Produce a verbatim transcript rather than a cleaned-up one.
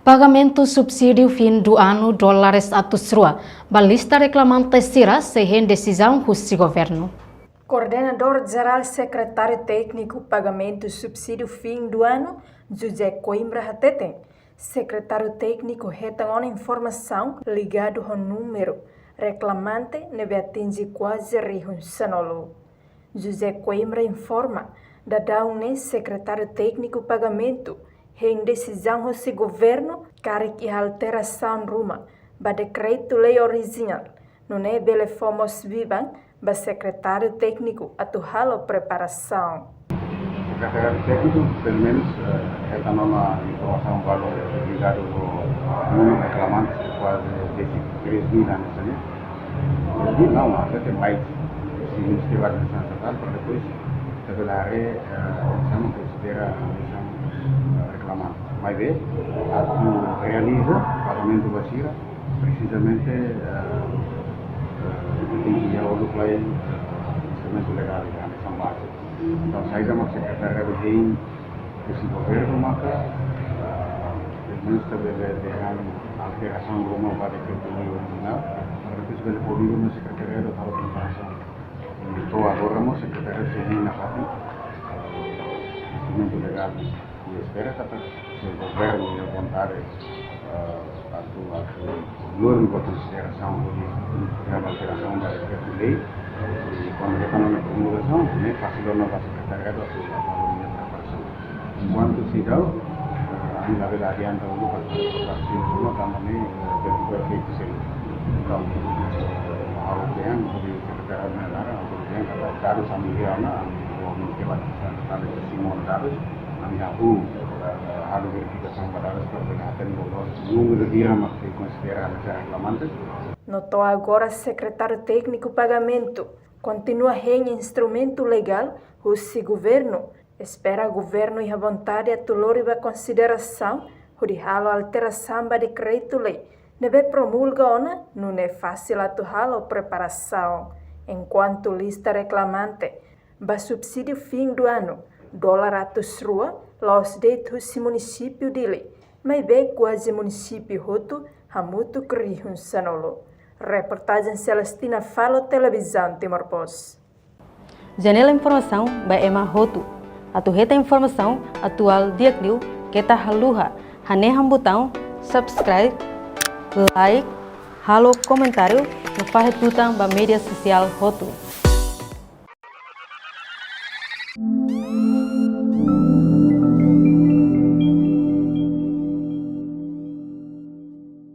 Pagamentu subsídiu fim do ano dólares atus rua ba lista reklamante sira sei hein desizaun husi governu. Koordenadór Jerál Sekretáriu Tékniku Pagamentu Subsídiu Fim do Ano, José Coimbra hateten, Sekretáriu Tékniku hetan ona informasaun ligadu ho númeru reklamante ne'ebé atinje kuaze rihun sanulu. José Coimbra informa, daudaun ne'e Sekretáriu Tékniku Pagamentu hein desizaun husi governu karik iha alterasaun ruma ba dekretu-lei orijinál, nune'e bele fó mós biban ba Sekretáriu Tékniku atu halo preparasaun. Sekretáriu Tékniku, pelumenus, eh, hetan ona informasaun balu ligadu ho númeru reklamante, kuaze dezasseis mil hanesan ne'e. Jadi, não, até tem mais. Se nos tiver a licença, tá? Para depois, ita bele haree, eh, sama konsidera, eh, reklamante. Maibé, atu realiza pagamentu ba sira, presizamente, eh, eh, tenke iha uluk lai, eh, instrumentu legál, hanesan baze. Entaun, saida mak sekretáriu hein husi governu maka, eh, pelumenus ita bele dehan alterasaun ruma ba dekretu-lei orijinál, para depois bele pode iha sekretáriu atu halo preparasaun. Entaun, agora mós sekretáriu sei hein nafatin, eh, instrumentu legál. I espera katak se governu iha vontade, eh, atu, atu lori ba konsiderasaun hodi iha alterasaun ba dekretu-lei. I kuandu hetan ona promulgasaun, ne'e fasil ona ba sekretariadu atu, atu halo ninia preparasaun. Enkuantu seidauk, eh, ami labele adianta uluk atu fasil ona tanba ne'e, eh, bele fó efeitu seluk. Entaun, eh, ha'u dehan, hodi sekretariadu nia laran, ha'u dehan katak dadus ami iha ona, ami, ami keba, ami simula dadus, ami hahú, eh, halo verifikasaun ba dadus, para bele hatene ba loos númeru hira mak sei konsidera hanesan reklamante. No to'o agora Sekretáriu Tékniku Pagamentu kontinua hein instrumentu legál husi governu. Espera governu iha vontade atu lori ba konsiderasaun hodi halo alterasaun ba dekretu-lei ne'ebé promulga ona, nune'e fasil atu halo preparasaun. Enkuantu lista reklamante ba subsídiu fim do ano, dólar atus rua, la'ós de'it husi munisípiu Dili, maibé kuaze munisípiu hotu hamutuk rihun sanulu. Reportajen Celestina Falo, Televizaun Timor Post. Janela informasaun ba ema hotu. Atu hetan informasaun atuál di'ak liu, keta haluha hanehan butaun subscribe, like, halo komentáriu no fahe tutan ba média sosiál hotu.